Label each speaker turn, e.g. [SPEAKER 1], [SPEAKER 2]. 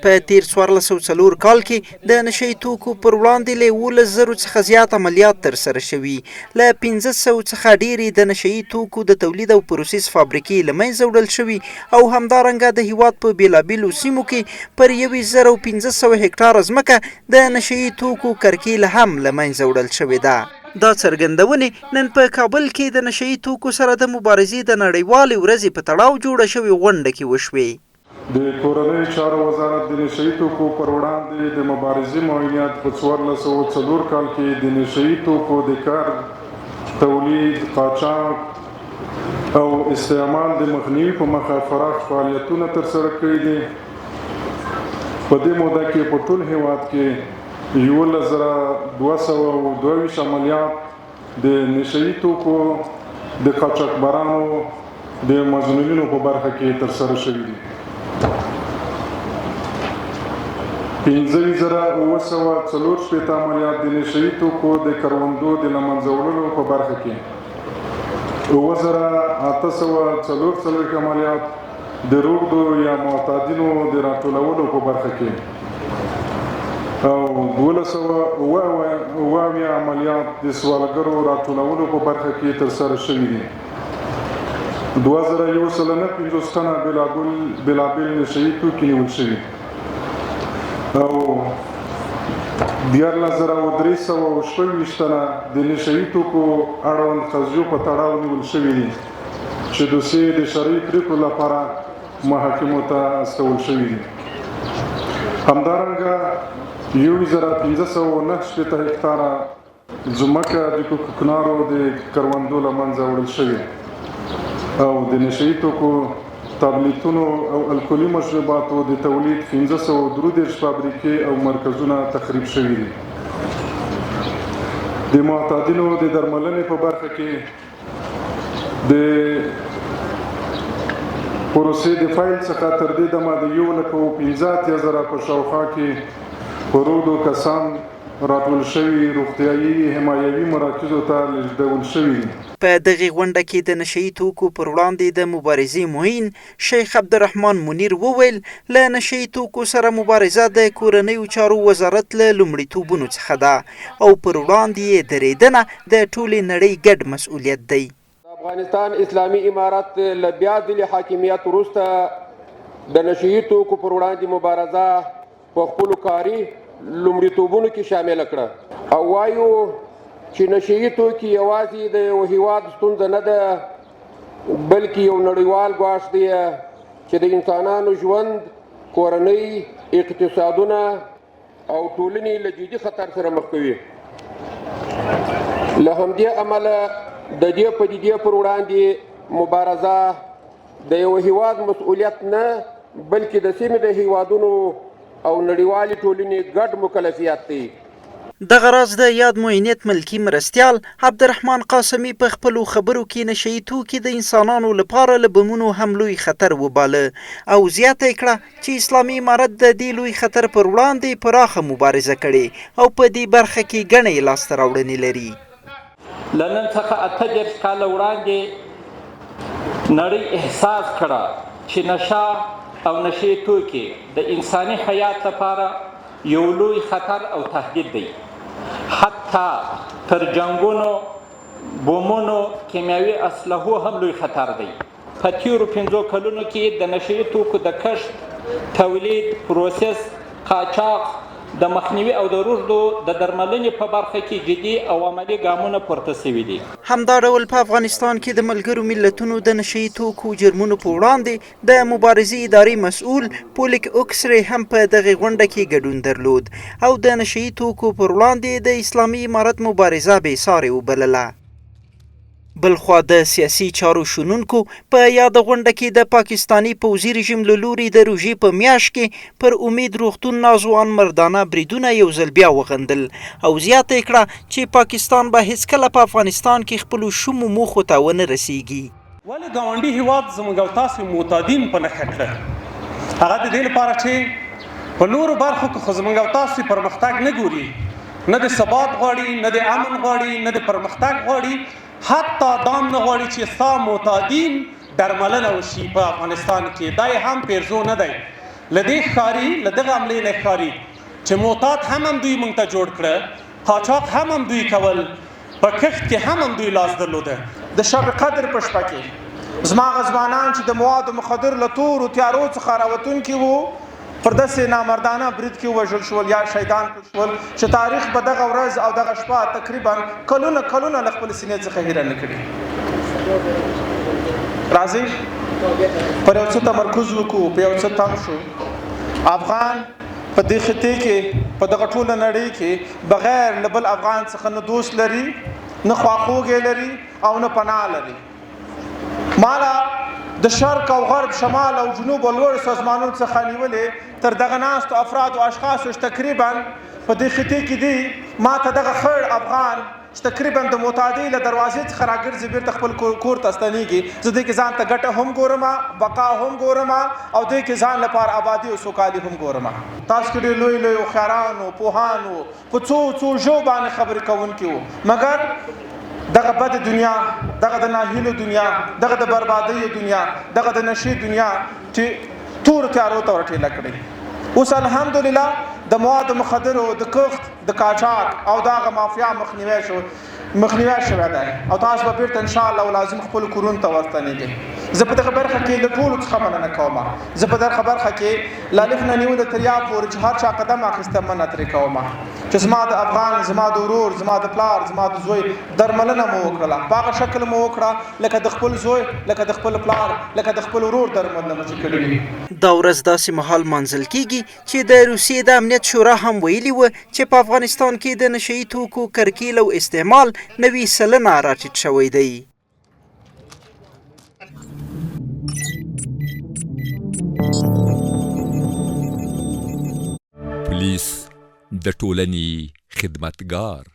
[SPEAKER 1] په تېر 1404 کال کې د نشه یي توکو پر وړاندې له 11 زرو څخه زیات عملیات ترسره شوي، له 500 څخه ډېرې د نشه یي توکو د تولید او پروسس فابریکې له منځه وړل شوي او همدارنګه د هیواد په بېلابېلو سیمو کې پر 1500 هکټاره ځمکه د نشه یي توکو کرکیله هم له منځه وړل شوې ده. دا څرګندونې نن په کابل کې د نشه یي توکو سره د مبارزې د نړیوالې ورځې په تړاو جوړه شوې غونډه کې وشوې.
[SPEAKER 2] د کورنیو چارو وزارت د نشه یي توکو پر وړاندې د مبارزې معینیت په 1404 کال کې د نشه یي توکو د کر، تولید، قاچاق او استعمال د مخنیوي په مخه پراخ فعالیتونه ترسره کړي دي. په دې موده کې په ټول هېواد کې 11222 عملیات د نشه یي توکو د قاچاقبرانو د مظنونینو په برخه کې ترسره شوي دي. 25764 عملیات د نشه یي توکو د کروندو د له منځه وړلو په برخه کې، 7844 عملیات د روږدو یا معتادینو د راټولولو په برخه کې او 1277 عملیات د سوالګرو راټولولو په برخه کې ترسره شوي دي. 2159 ټنه بېلابېل نشه یي توکي نیول شوي او 13326 ټنه د نشه یي توکو اړوند قضیو په تړاو نیول شوي دي چې دوسیې د شرعي پرېکړو لپاره محاکمو ته استول شوي دي. همدارنګه 1569 هکتاره ځمکه د کوکنارو د کروندو له منځه وړل شوې او د نشه یي توکو، تابلیتونو او الکولي مشروباتو د تولید 533 فابریکې او مرکزونه تخریب شوي دي. د معتادینو د درملنې په برخه کې د پروسې د فایل څخه تر دې دمه د 1,85,000 په شاوخوا کې په روږدو کسان راټول شوي روغتیايي حمایوي مراکزو ته لېږدول شوي دي.
[SPEAKER 1] په دغې غونډه کې د نشه یي توکو پر وړاندې د مبارزې معین شیخ عبدالرحمن منیر وویل، له نشه یي توکو سره مبارزه د کورنیو چارو وزارت له لومړیتوبونو څخه ده او پر وړاندې یې درېدنه د ټولې نړۍ ګډ مسؤلیت دی.
[SPEAKER 3] د افغانستان اسلامي امارت له بیا ځلې حاکمیت وروسته د نشه یي توکو پر وړاندې مبارزه په خپلو کاري لومړیتوبونو کې شامله کړه او وایو چې نشه یي توکي یوازې د یو هیواد ستونزه نه ده، بلکې یو نړیوال ګواښ دی چې د انسانانو ژوند، کورنۍ، اقتصادونه او ټولنې له جدي خطر سره مخ کوي. له همدې امله د دې پدیدې پر وړاندې مبارزه د یو هیواد مسؤلیت نه، بلکې د سیمې د هیوادونو او نړیوالې ټولنې ګډ مکلفیت دی.
[SPEAKER 1] دغه راز د یاد معینیت ملکي مرستیال عبدالرحمن قاسمي په خپلو خبرو کې نشه یي توکي د انسانانو لپاره له بمونو هم لوی خطر وباله او زیاته یې کړه چې اسلامي امارت د دې لوی خطر پر وړاندې پراخه مبارزه کړې او په دې برخه کې ګڼې لاسته راوړنې لري.
[SPEAKER 4] له نن څخه 38 کاله وړاندې نړۍ احساس کړه چې نشه او نشې توکي د انساني حیات لپاره یو لوی خطر او تهدید دی، حتی تر جنګونو، بمونو، کیمیاوي اسلحو هم لوی خطر دی. په تیرو 5 کلونو کې د نشه یي توکو د کښت، تولید، پروسس، قاچاق د مخنیوي او د روږدو د درملنې په برخه کې جدي او عملي ګامونه پورته شوي دي.
[SPEAKER 1] همدا ډول په افغانستان کې د ملګرو ملتونو د نشه یي توکو جرمونو په وړاندې د مبارزې ادارې مسؤل پولیک اوکسرې هم په دغې غونډه کې ګډون درلود او د نشه یي توکو پر وړاندې د اسلامي امارت مبارزه بې سارې وبلله. بلخوا د سیاسي چارو شنونکو په یاده غونډه کې د پاکستاني پوځي رژیم له لوري د روژې په میاشت کې پر امید روغتون ناځوان مردانه بریدونه یو ځل بیا وغندل او زیاته یې کړه چې پاکستان به هیڅکله په افغانستان کې خپلو شومو موخو ته ونه رسیږي.
[SPEAKER 5] ولې ګاونډي هیواد زموږ او تاسو معتادین په نښه کړل؟ هغه د دې لپاره چې په نورو برخو کې خو زموږ او تاسو پرمختګ نه ګوري، نه د ثبات غواړي، نه د امن غواړي، نه د پرمختګ غواړي، حتی دام نه غواړي چې ستا معتادین درملنه وشي په افغانستان کې. دا یې هم پیرزو نه دی. له دې ښکاري، له دغه عملې نه ښکاري چې معتاد هم همدوی مونږ ته جوړ کړه، قاچاق هم همدوی کول، په کښت کې هم همدوی لاس درلوده.
[SPEAKER 6] د شب قدر په شپه کې زما هغه ځوانان چې د موادو مخدر له تورو تیارو څخه راوتونکي وو، پر داسې نامردانه برید کې ووژل شول یا شهیدان کړل شول چې تاریخ به دغه ورځ او دغه شپه تقریبا کلونه کلونه له خپلې سینې څخه هیره نه کړي. راځئ پر یو څه تمرکز وکړو، په یو څه تم شو. افغان په دې خطې کې، په دغه ټوله نړۍ کې بغیر له بل افغان څخه نه دوست لري، نه خواخوږی لري او نه پناه لري. مالا د شرق او غرب، شمال او جنوب او لوړو سازمانونو څخه نیولې تر دغه ناستو افرادو او اشخاصو چې تقریبا په دې خطې کې دي، ما ته دغه خړ افغان چې تقریبا د معتادۍ له دروازې څخه راګرځي بیرته خپل کور ته ستنیږي، زه دې کې ځان ته ګټه هم ګورم، بقا هم ګورم او دې کې ځان لپاره آبادي او سوکالي هم ګورم. تاسو کې ډېر لوی لوی هوښیاران وو، پوهان وو، په څو څو ژو باندې خبرې کوونکي وو، مګر دغه بد دنیا، دغه د ناهیلو دنیا، دغه د بربادیو دنیا، دغه د نشې دنیا چې تور تیارو ته ورټیله کړي. اوس الحمدلله د مواد مخدرو د کښت، د قاچاق او دغه مافیا مخنیوی شو، مخنیوی شوی دی او تاسو به بیرته ان شاء الله لازم خپل کورونو ته ورستنیږئ. زه په دغه برخه کې له ټولو څخه مننه کوم. زه په دغه برخه کې له الف نه نیولې تر یا پورې چې هر چا قدم اخیسته مننه ترې کوم چې زما د افغان، زما د ورور، زما د پلار، زما د زوی درملنه مو وکړله، په هغه شکل مو وکړه لکه د خپل زوی، لکه د خپل پلار، لکه د خپل ورور درملنه مو چې کړې وي.
[SPEAKER 1] دا ورځ داسې مهال لمانځل کېږي چې د روسیې د امنیت شورا هم ویلي و چې په افغانستان کې د نشه یي توکو کرکیل او استعمال 90% راټیټ شوی دی.
[SPEAKER 7] پولیس د ټولنې خدمتګار.